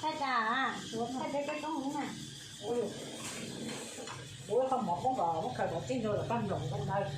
Thaij tas, thaij peb kab roob na. Ua qhov mov poob kom muab khaws kom txij ntua kom tag nploos ntawd.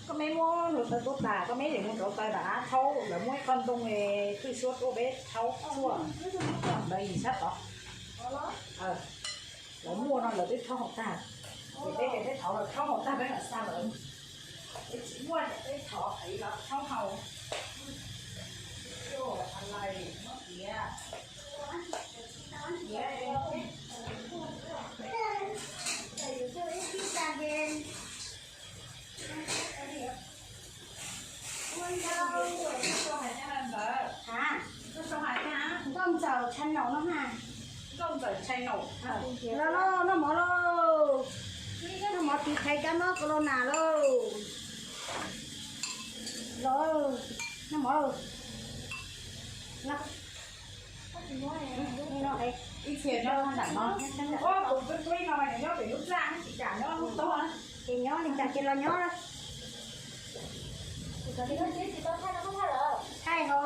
Koj meb muab hluav taws tuaj tas, koj meb yuav mus nrauv taws nram av thaub, lawv muab ib qho ntoo twj suab tuaj peb thaub tshuaj ntawd yim sab tod. Lawv muaj no lawv twb thaub haus tag, ces peb ces peb thauv lawv thaub haus tag peb mam xa lawv. Peb tsis muaj ces peb thov qhia lawv thaub haus. Nkauj Ntxawm channel no ha. Nkauj Ntxawm channel. Los lauj, noj mov lauj. Noj mov tiv thaiv kab mob corona lauj. Los, noj mov lauj. Ib txhia nyob nram no, kuv twb tuaj ib no mas nyob pem lub txaj tsis kam nyob lub tog. Ces nyob li cas ces los nyob. Thaij ho.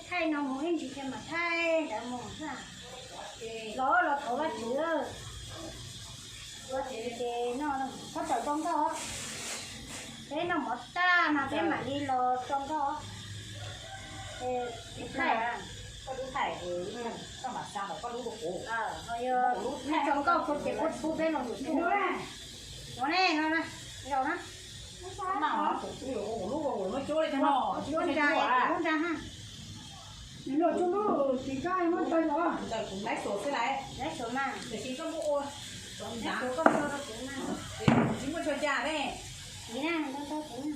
Thaij no mus ib ntsis ces mam thaij ntawd mus xwb. Los los thov Vajtswv. Los ces no, thov tawm tso nkauj. Peb noj mov tag mas peb mam li los tso nkauj. Thaij, koj lub thaij, koj mam xa los koj lub rau kuv. Yog tso nkauj ces kuv pub peb los yus tub. No ne, no na, zaum na. Lub, lub nra, lub nra ha. Ntawm kuv laib xus xwb lauj. Laib xus mas. Tiam sis koj muab ua, laib xus koj muab rau kuv na. Tsis muaj tso cas ne. Tiv na, rau kuv na.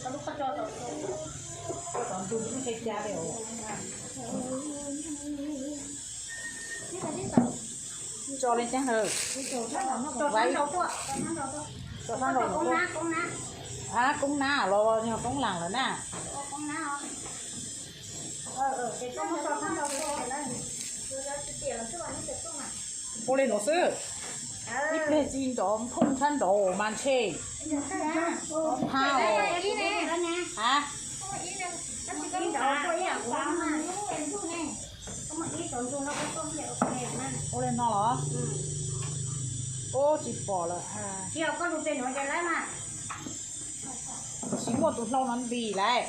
Koj lub koj tso tau, tso tau ntug tsis muaj tso cas li os. Tso li cas lawm? Tso sab nraud tuaj, tso sab nraud tuaj. Koob nab los yog koob lam lawm na? Ua li no xwb. Ib pliag tsis nrov phooj sab nraud mas ntshe. Ntau os. Ua li no los? Ub, tsis pom lawm. Tsis muaj tus hlau no nti lawm.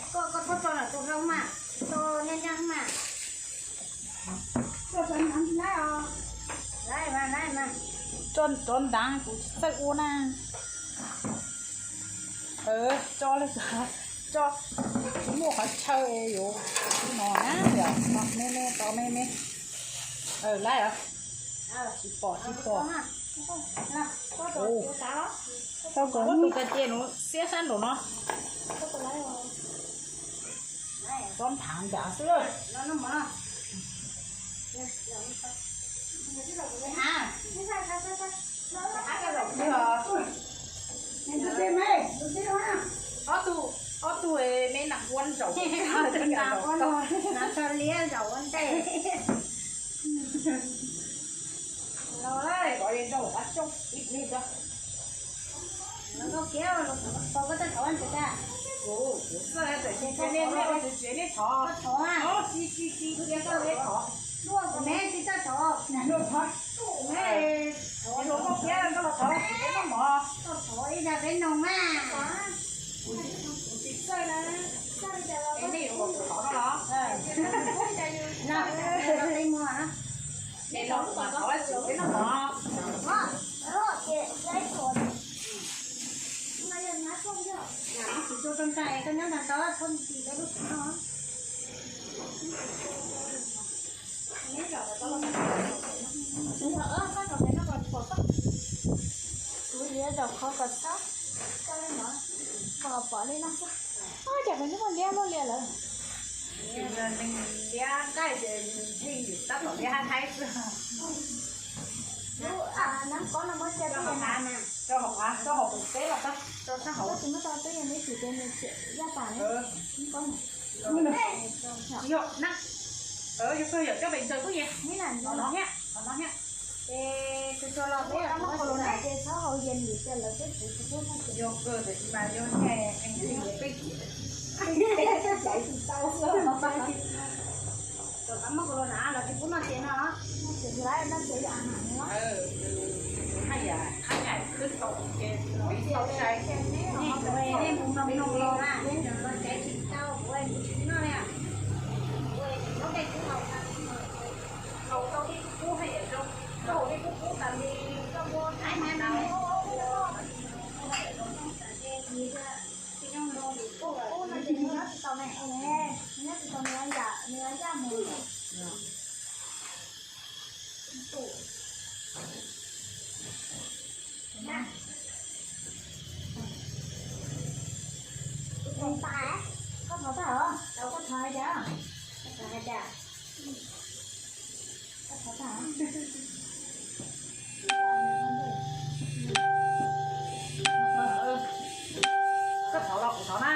Tso rov nrad kuv tsis txawj ua na. Tso li, tso, tsis muaj qhov chaw yuav no na, yog me me, tso me me. Lawm, tsis pom, tsis pom. Tau kom tus ka cia no xiab sab nraum no. Tsob nthav nrad xwb. Ob tug, ob tug me nas huab zaum, nas tso liab zaum ua ntej. Los, koj kiav, koj txawj thov ua ntses tas. Kuv, kuv txawj, tsev nej, nej ua ntses tsev nej thov. Koj thov a. Tsis, tsis, tsis, kuv kiav koj li thov. Luag kuv me tsis txawj thov. Luag thov. Kuv me, kuv hluas nkauj kiav koj los thov kuv peb noj mov. Koj thov ib zag peb noog mas. Kuv tsis txawj na. Es nej yuav kom kuv thov no los? No, no, no, nej muag na. Nej los mas thov Vajtswv peb noj mov. Tsis tso tau ntais, koj nyob ntawm tau, txhob ntsis peb lub tsev no. Kuv yuav zaum qhov kom txhob, kom pom li no xwb. Ua cas peb hnub liab luaj li lawm. Liab nqaij ces tab tom liab hab haib xwb. Lub nab kob no muab cia tib yam na. Rau hauv av, rau hauv pem teb los tau, rau sab hauv. Koj tsis muab rau tib yam, neb tsis tias nws yaj tas ne. Nab kob no. Yog na. Yog kawg yog coj pem ntsaws kuj yeej. Neb na, no no thiab, no no thiab. Es tsuag tsuag los peb muab corona ces txhob hau yees vim tias lawv twb tsis pub noj ces. Yog kawg tiam sis mas yog nyiaj peb, peb tsis tau xwb. Rau qhov muab corona los tsis pub noj ces no. Noj ces lawv noj ces yog a haj no. Haj yam, haj yam khwb tau ces tau sai. Nej mus mloog mloog los na, los tsev tsis tau, kuv tsis noj li. Kuv tsis noj tej kub haus, haus tau tej kub kub haj yam zoo, koj haus tej kub kub tas li koj muab, kub no ces nws nyob tsis tau ne, nws nyob tsis tau, nws yaj, nws yaj mus. Koj thov tag os, koj thov cas, koj thov cas, koj thov tag. Koj thov los kuv thov na.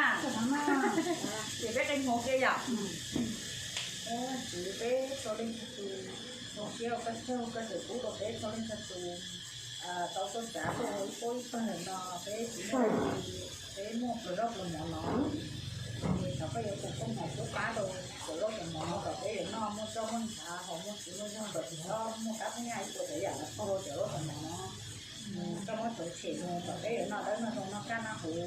Ces peb qe hmoov kiag yom. Tus peb txhua leej txhua tus, zoo siab koj tsaug koj tseem pub rau peb txhua leej txhua tus tau tuaj tsav tuaj ua ib pab ib pawg no, peb tsis muaj, peb muaj pluas zaub pluas mov no. Ces thov koj yuav foom koob hmoov pub pab rau cov zaub cov mov no kom peb yuav noj muaj roj muaj ntshav, ho muaj txiv muaj zog kom tsis txhob muaj kab phab nyaj ib puas cov yam los txog rau cov zaub cov mov no. Koj muab txhawv tshem mus kom peb yuav noj dawb noj zoo noj kaj noj huv.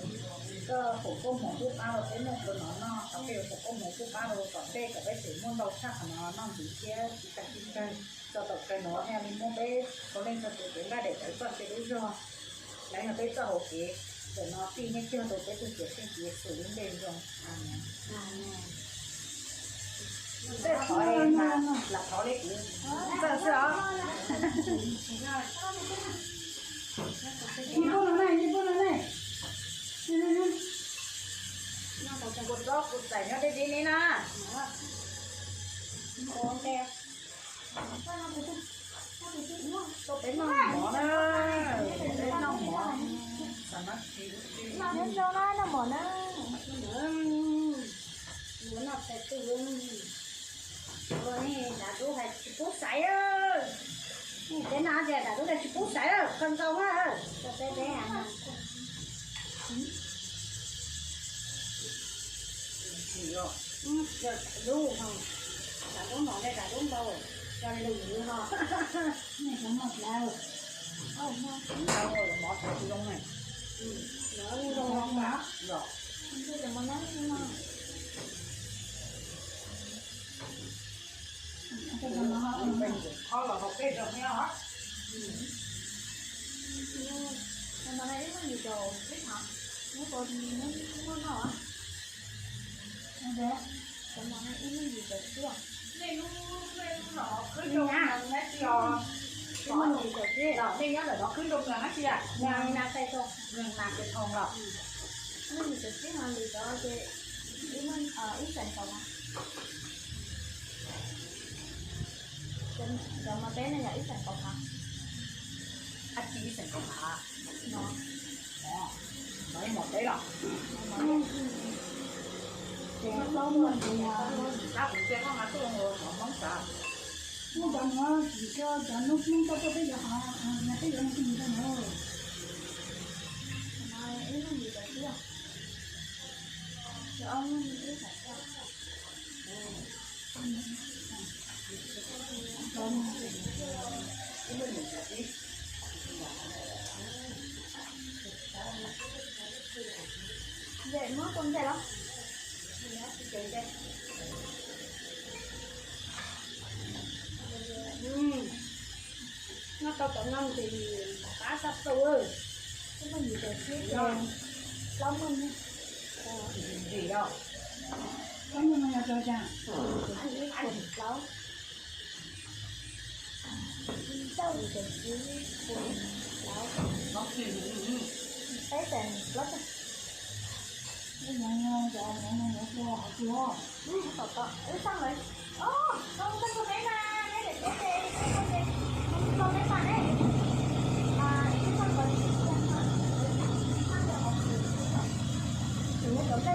Koj foom koob hmoov pub pab rau peb muaj pluas no noj, thov koj yuav foom koob hmoov pub pab rau tom ntej kom peb tseem muaj ntau tshaj qhov no noj ntxiv thiab tsis tag tsis kawg. Txog tom kawg no thiaj li muab peb txhua leej txhua tus kev nqaij daim tawv txoj kev lub zog, lawv yog peb txoj hauv kev, ntawm no tij thiab cog rau peb tus Cawmseej Yexus lub npe zoo. Amees. Lam thov li kuv txawj xwb os. Kuv txob kuv txais nyob deb deb li na. Peb noj mov na, peb noj mov. Noj mov na. Ua noj txhais twg ua, dav dub hais tsis pub xaiv. Nej peb noj ces dav dub hais tsis pub xaiv, koj ntxau na. Dav dub, dav dub no, dav dub ntau, cov lwm no. Nej cov no dav, mov tsis zoo ne. Los, los mov nab no. Qhov los hauv peb zoo thiab os. Mov no ib lub yim caum tsib hov, neb puas muab noj? Cov mov no ib lub yim caum tsib. Nej lub, nej lub no khwb zoo na, nab tsis os. Ib lub yim caum tsib. Los nej nyob ntawm no khwb zoo na, nab tsis a? Nas pes thoo los. Ib lub yim caum tsib no lwm cov ces ib xees kaum na. Cov mov teb no yog ib xees kaum phav. Ab tsi ib xeem kaum phav no. Mov, mov teb los. Ces plaub muaj ntsis, tab kuv cia koj mas tuaj ua mov Hmoob tsav. Muaj cov mov tsis tso cov Hmoob tso tuaj peb yuav hov, peb yuav mus tsis mus rau no. Ib lub yim caum tsib. Ntse, muab rau ntse los. Noj tau tom no ces qab tag plaws. Plaub muaj, plaub muaj no yog rau cas? Plaub. Peb xees plaub. Tom tom wb xaj lawm. Os, koj mus txog peb na, neb daim teb ces peb koj ces mus txog peb tas ne. Twb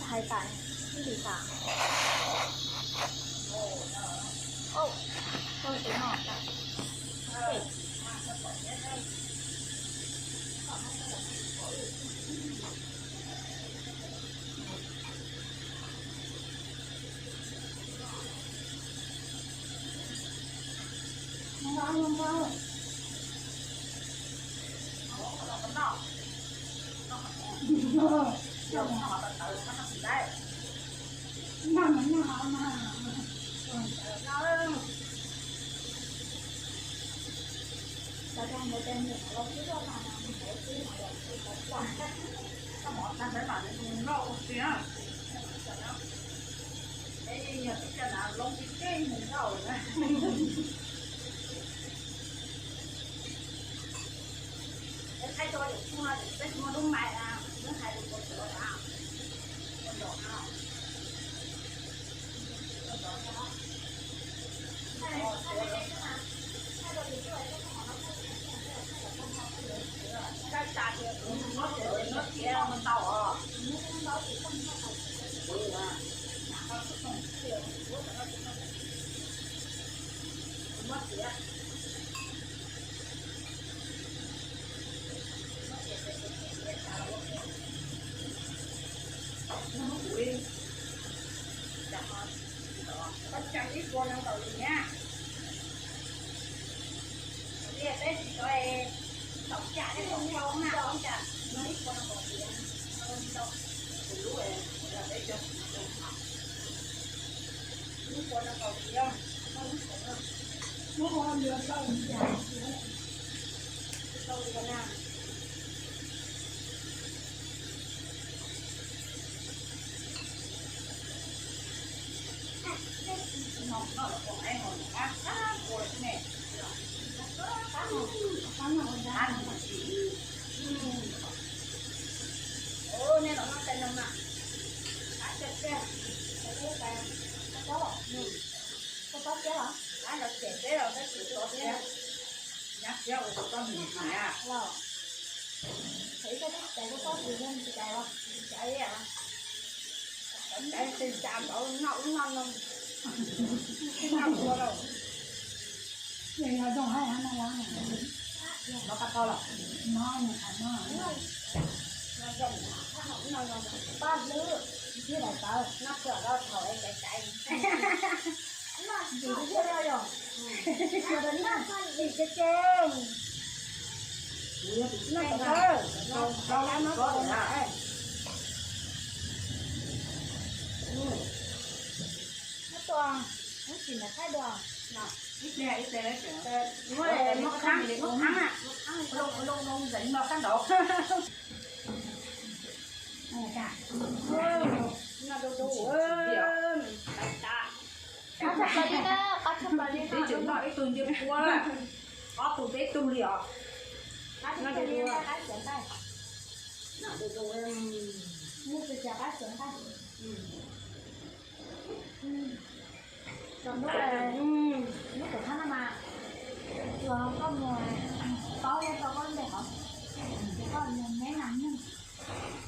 hais tas, twb hais tas. Oj, koj tus no. Koj tseem ib puas no nkaus li na. Tias peb tsis tau, tau cam li tau cam na, ib puas no nkaus li. Ib puas no nkaus li. Ib puas no nkaus li. Paj hlwb, ib daim tawv noj kawm rau thaum es caiv caiv. Noj ntsis thiaj li yog, noj ntsis ces ces. Noj ntsis, noj ntsis. Noj tua, noj ntsis ntawm thaib dua. Ib pliag, ib pliag, muab muab qhab, muab qhab na, muab qhab, loo loo loo ntawm no sab nraud. Qab tshaj plaws li na, qab tshaj plaws li. Twb tseem noj ib tug ncej puab, ob tug peb tug li os. Qab tshaj plaws li, qab txiav nqaij. Muaj tsis txiav qab txiav nqaij. Lub, lub tuam txhab no mas, tsuas koj mus paub thiab tau koj npe hov, ces koj mus neb nas neeg.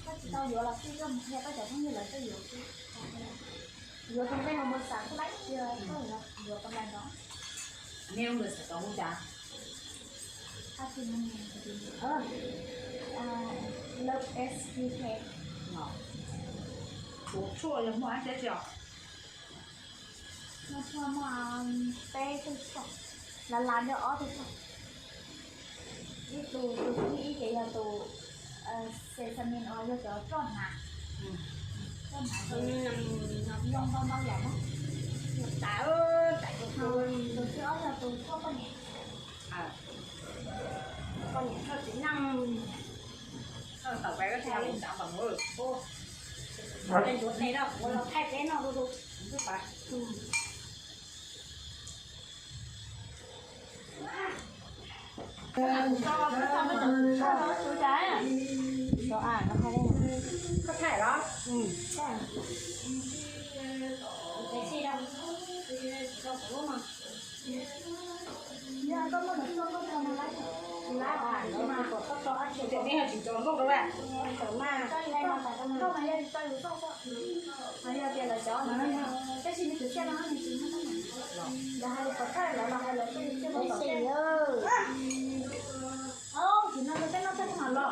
Koj tsis tau yuav los xij, koj mus qhia koj cov phooj ywg lawv tuaj yuav xwb. Yuav tus npe hauv npawb xav xwb lawm, tsis tau yuav, yuav tau lais ntawd. Nej lub npawb xav tau hu cas? Hab tsis mus, Love S P K. Tus tshuaj yog muaj dab tsi os? Peb tug tshuaj, lav lav nrog ob tug tshuaj. Ib tug, tus thib ib ces yog tus sesame uas yog cov roj hnav, roj hnav zoo ntau ntau yam na. Tus thib ob yog tus tshuaj poj niam, poj niam tshuaj txiv neej. Tau peb ko tsis tau mus tsav pam mus. Ua los thaij peb noj du du. Koj thaij los? Tias nej ho tsis tso nkauj rau a? Mas yog tias lawv cov no, tab sis nws tsis tso no nws tsis, lawv hais lus pov thawj lawv los hais lawv tsis tso no. Tsis no peb noj txog no los,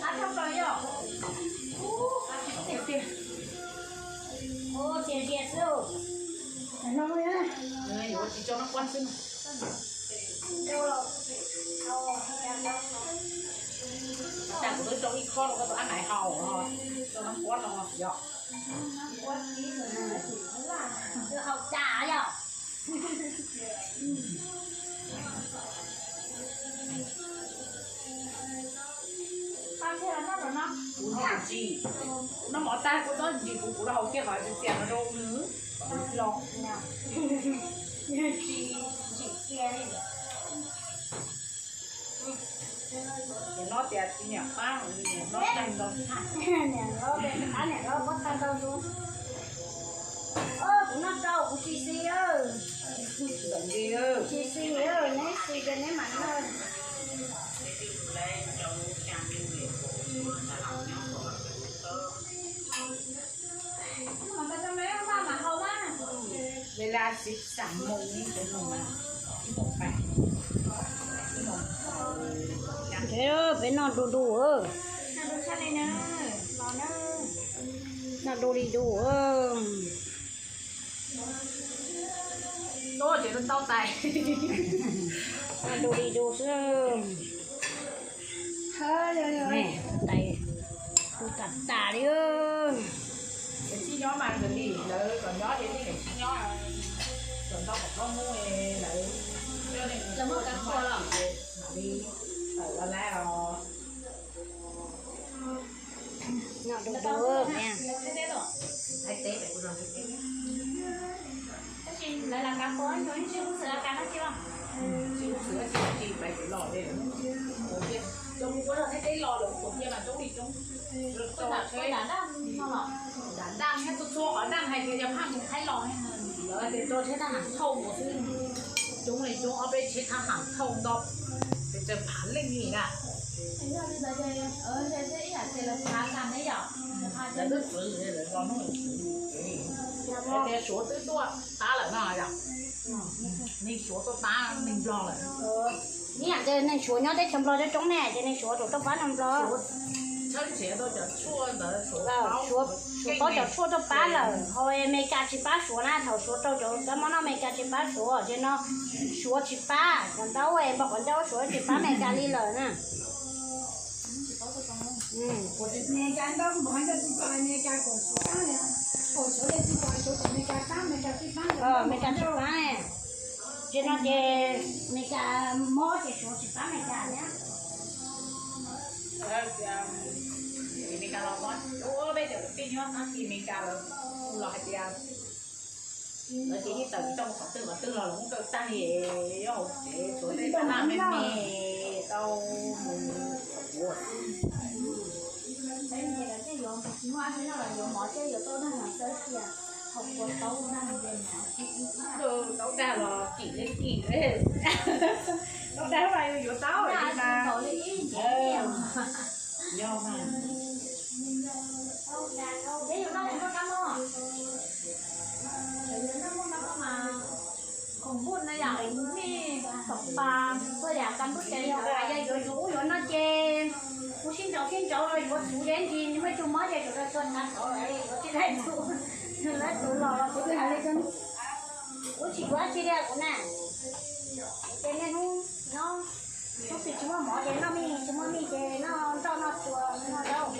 qab tshaj plaws yom. Tiag tiag. Tiag tiag xwb. Yuav tsis tso no quaj xwb. Cas kuv twb rau ib khob rau koj tus ab naiv haus, rau no quaj no yom. Haus cas yom. Kuv noj tsis, kuv noj mov tag kuv txob ntsis kuv, kuv rau hauv kiag qhov txias txias no rau nws los. Tsis ntsim cia li. Ces no tias tsis niam qab, niam no tag nrho. Niam no, niam no pob tag nrho tus. Kuv noj rau kuv tsis xis. Tsis xis, neb xis ces neb mam noj. Ua li xis xam moo ib tus no, ib tus pais. Peb noj du du. Noj du li du. Ua ces ntau tais. Noj du li du xwb. Tais du tas tas li. Niam txiv nyob mas nws li lawv kom nyob ces niam txiv nyob, kom ntau kom nyob mus lawv muaj kav kua los mam li tawm los lawm os. Noj du du. Tab sis lawv lav kav kua, tsis hu xwm lav kav no tsis los. Tsis hu xwm tsis pais los li. Cov mus ua Thaib teb los lawv ua kiag mas coob li coob. Nram daj no los, nram daj thiab txhua txhua qhov daj hais tias yog phaj mus Thaib los, lawv hais tias tso tsheb thab ham thauj mus xwb. Coob li coob ob peb tsheb thab ham thauj ntau, ces tsaws phav leej li na. Lawv twb txwv lawv los hnub, hais tias Suav twb tuaj tab lawm no yom. Neeg Suav tuaj tab neeg Nplog lawm. Ib yam tias neeg Suav nyob teb chaws Nplog coob coob ne, ces neeg Suav tseem tuaj pab neeg Nplog. Suav paub cov tshuaj tuaj pab lawm, ho Amelikas tsis pab Suav na, thaum Suav rau cov kab mob no Amelikas tsis pab Suav, ces no Suav tsis pab, kom ntau npog kom ncauj Suav tsis pab Amelikas li lawm na. Amelikas tsis pab, ces no ces Amelikas mob ces Suav tsis pab Amelikas thiab. Amelikas los mob, peb cov kwv tij nyob Thaib Amelikas lawv los hais tias lawv ces yeej tawm tsis tau mus qhov twg qhov twg los lawv muab kaw tag li, nyob hauv tsev Suav tej tab laj me me tau mus qhov puav. Taub dag los kim li kim, taub dag mas yuav taub li mas. Yog mas. Khoom npuj no yom, nej xoom pas txhua yam kas npuj ces yog yuav yuav ub yuav no ces kuv sib ntsauv sib ntsauv los yuav txhuv ces ntsis muaj ib tug mob ces yuav txhua txhua txhua yuav tsis laij txhuv. Lawv tus los los kuv hais li, kuv tsis yuav tsi li kuv na. Ces niaj hnub no, hnub twg tsis muaj mov ces noj mij, tsis muaj mij ces noj nroj noj tsuas noj zaub.